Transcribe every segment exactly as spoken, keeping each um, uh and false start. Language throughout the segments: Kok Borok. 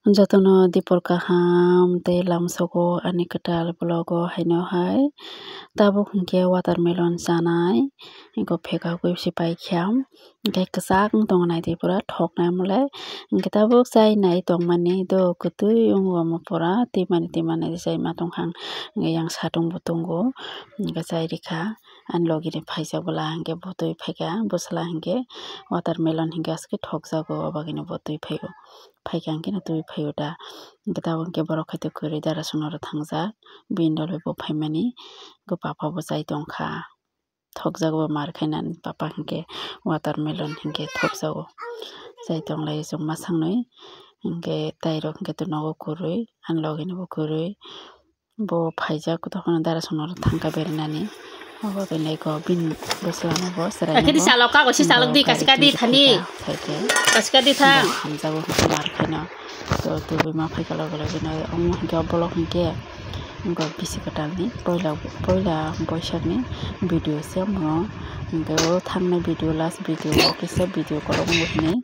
Jotono dipor kaham tei lamsogo ani kwtal vlog o haino hai. Tabuk hinkhe watermelon chanai, eko phekagwi se paikha. Hinkhe kwchak wng tongo naidi pura thoknai omo le. Hinkhe tabuk chainai tongmani do kwtwi wng omo pura twimani twimani chaima tongkha ang. Hinkhe yang satung bo tongo, hinkhe chai rikha. Ani logi ni phaijak bwla hinkhe bo twi phaikha, bwsla hinkhe watermelon hinkhe aswk thokjago, o bagwino bo twi phaio. Phaikha hinkhe no twi phaio da. Hinkhe tabuk hinkhe borok khaito kwrwi dara songno rw thangjak. Bini dol bai bo phaimani. Hinkhe papa bo chai tongkha. Thokjak bo mar khainani papa hinkhe watermelon hinkhe thokjago. Chai tonglai chwng masaknwi hinkhe tairok hinkhe nogo kwrwi, ani logi ni bo kwrwi. Bo phaijak tokhono dara songno thangkha berinani. Obo belai kok bini bwsla no bo chwrai. Akhiri no bo chalo kago si chalok di, kasika di thani. Kasika di thang. Bo hamjago hinkhe mar khaino. To tubui ma phaikha loge loge no omo hinkhe o bolok hinkhe wngkha bisi kwtalni poila poila boisakni video se omo. Hinkhe o thangnai video last video o kisa video kolok wngkha hinwi.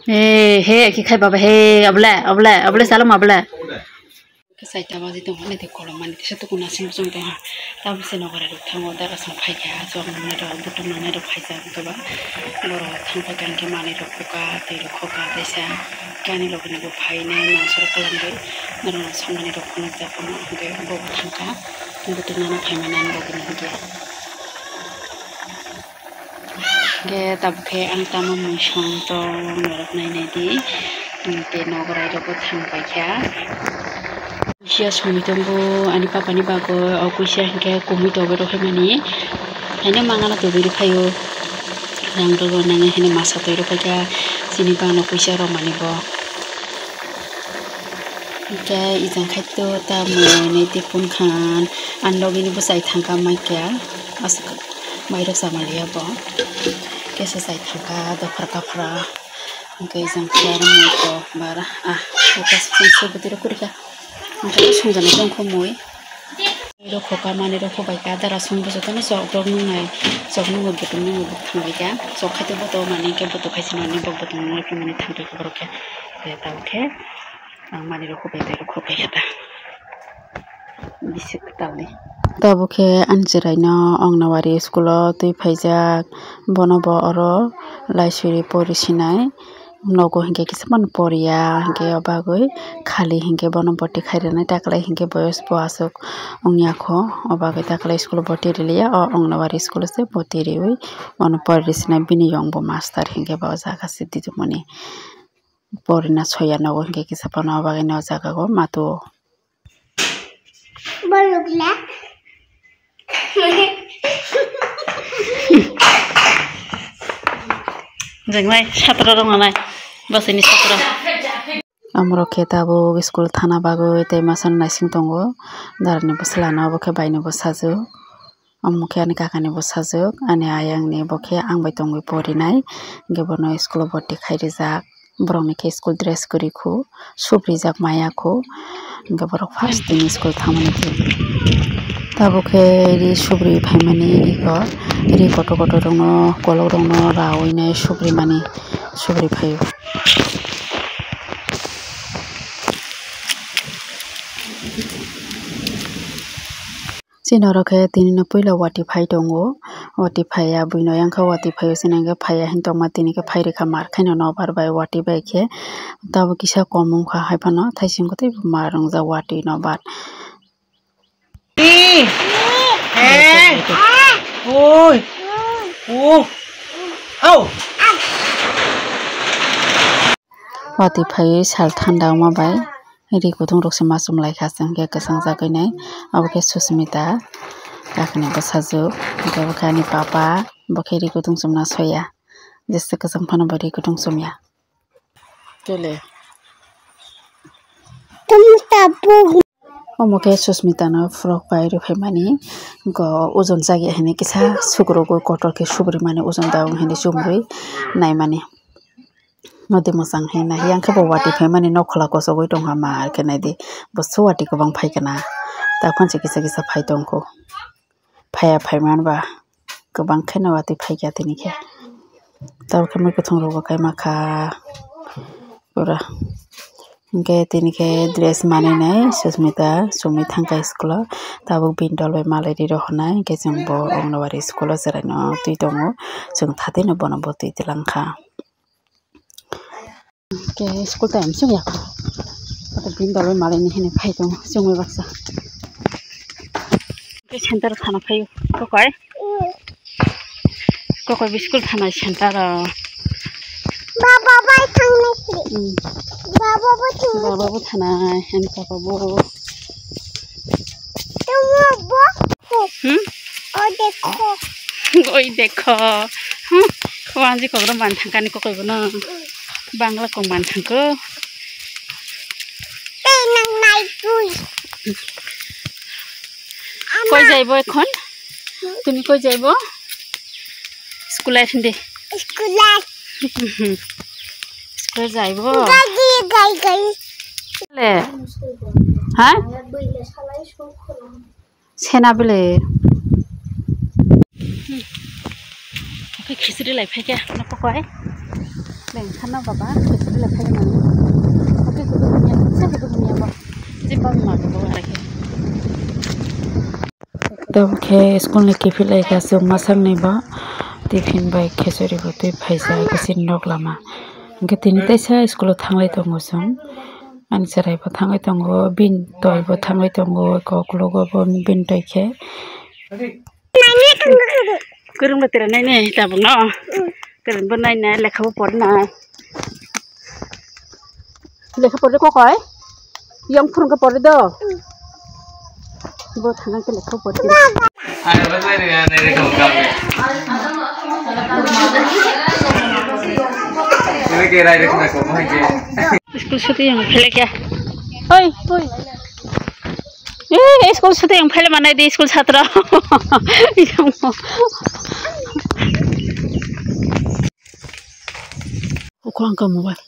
He, he, ki khai baba, he, abla, abla, abla, salam abla. Saita baji tong hwnwi tei kolom mani kisa tukuna simi chwng tong ha. Tabuk se nokara rok thango, dara song phaikha, chok nangnai rok, butung nangnai rok phaijak, hinkhe ba borok thang phaikha, hinkhe manwi rok khoka, tei rok khoka, teisa kani logi ni bo phainai, mangso rok kwlangwi, norok no songmani rok phunukjak, omo hinkhe bo bo thangkha, butung nana phaimani ani logi ni hinkhe. Hingke tabuk khe ang tamo mui song tong norok nainai di, tei nogorai rok bo thang paikha. Kusia songwi tongo ani papani bagwi, o kusia hingke kumui togwi rw phaimani, haino mangano togwi rw phaio. Rang rwgo nangwi haino masa twi rw phaikha, chini bagno kusia rwmani bo. Hingke ejang khaito ta mui nai tei phone khan, ani logi ni bwsai thangkha maikya. Aswk. Mairok samaliya bo. Kesa sai thangkha dophra kaphra. Hwnkhe jang khe aro muitok bara. Ah, uka sukung se bwtwi rok kwrwikha. Hwnkhe songjanai tongkha mui. Rok khoka manwi rok khobaikha. Dara song bo jotono chok rok nungnai. Chok nungwi butung nungwi bo thangbaikha. Chok khaito boto manwi khe boto khaisa manwi bo butung nungwi phimani thangbaikha borok khe. Tabuk khe. Ang manwi rok khobai bai rok khobai khe ta. Bisi kwtal ni. Tabuk khe ani chwrai no Anganwadi school o twi phaijak. Bono bo oro laisuri pori sinai. Nogo hinkhe kisa phano poriya. Hinkhe o bagwi khali hinkhe bono boti khai rwnai. Taklai hinkhe boyos bo aswk wngya kho. O bagwi taklai school o boti rwliya. O Anganwadi school o se boti riwi bono pori rw sinai. Bini yong bo master hinkhe ba o jaga se didimoni. Porina soya nogo hinkhe kisa phano o bagwi no o jaga o matu o. Jwngnai satro rok nai bwswini satro. Amorok khe tabuk school thana bagwi tei masa naising tongo. Darani bwsla no obo khe baini bwsajwk. Omo khe ani kakani bwsajwk, ani ayang ni bo khe ang bai tongwi porinai, hinkhe bono school o boti khai rijak, borok ni khe school dress kwrwi khu, sup rijak maya khu, hinkhe borok first tini school thangmani khe. Tabuk khe ri sup ri phaimani eko, ri kotor kotor rok no, kolok rok no rawi nai sup ri mani, sup ri phaio. Chini oro khe tini no puila watwi phai tongo, watwi phaiya buino yang kha watwi phaio, chini hwnkhe phaiya hwn tongma tini khe phai rwkha mar khe no nobar bai watwi bai khe tabuk kisa kom wngkha, hai phano thaising khe teibo mar wngjak watwi nobar. Watwi phaiwi sal thanda wngma bai ri kutung rok se ma chum lai kha, chwng khe kwchang jagwi nai. Abo khe Susmita, kakni bwsajwk, hwnkhe bo khe ani papa, bo khe ri kutung chumna soya, jesa kwchang phano bo ri kutung chumya. Omo khe Susmita no frock pai rw phaimani, ojon chagi hwnwi kisa sukrubwi kotor khe subrimani, ojon da wng hwnwi chumrwi naimani. Nodi mwchang khe nai yang khe bo watwi phaimani, nok khwla kochogwi tongkha ma, ar khe naidi bo se watwi kwbang phai khe na, ta phano se kisa kisa phai tongkho, phaiya phaiman ba kwbang kheno watwi phai kha tini khe. Tabuk khe mui kwthwng rogo kaimakha pura. Hinkhe tini khe dress manwi nai Susmita chumui thangkha school o. Tabuk bini dol bai malai ri rohornai. Hinkhe chwng bo Anganwadi school o chwraino twi tongo. Chwng thatino bono bo twi twlangkha. Hinkhe school time chwng ya. Bini dol bai malai ni hinwi phai tongo chwngwi baksa. Center thana phaio kokoi. Kokoi bo school thanai center o. Baba bai thangnai se. Hmm. Baba bo thangnai. Baba bo thanai, and papa bo. Tamo bo. Hmm? O dekho. Oi dekho. Hmm. Wanji kokro man thangkani kokoi bo no. Bangla kok man thangko. Tei nang nai tui. Koi jaibo ekhon? Tumi koi jaibo? School life hindi. School life. School jaibo. Gai, gai, gai. Le. Ha? Sena bele. Oke, khichdi lai phaikha, nokho koi. Leng khana baba, khichdi lai phaikha nang. Oke, kudu dunia, sa kudu dunia ba. Jibang ma kudu arakhe. Tamo khe school ni kiphil lai kha, chwng masang ni ba tiffin bai khichdi bo twi phaisa, bisi nok lama. Hwnkhe tini teisa school o thanglai tongo chwng. Ani chwrai bo thangwi tongo, bini toi bo thangwi tongo, koklogo bo bini toi khe. Kwrwng bo tere nainai tabukno. Kwrwng bo nainai, lekha bo pornai. Lekha pordi kokoi? Yang phwrwngkha pordi do. Bo thangwi khe lekha pordi. School suti yang phelekya. Oi, oi. Eh, school suti yang phele manai di school satra. Uko angka mobile.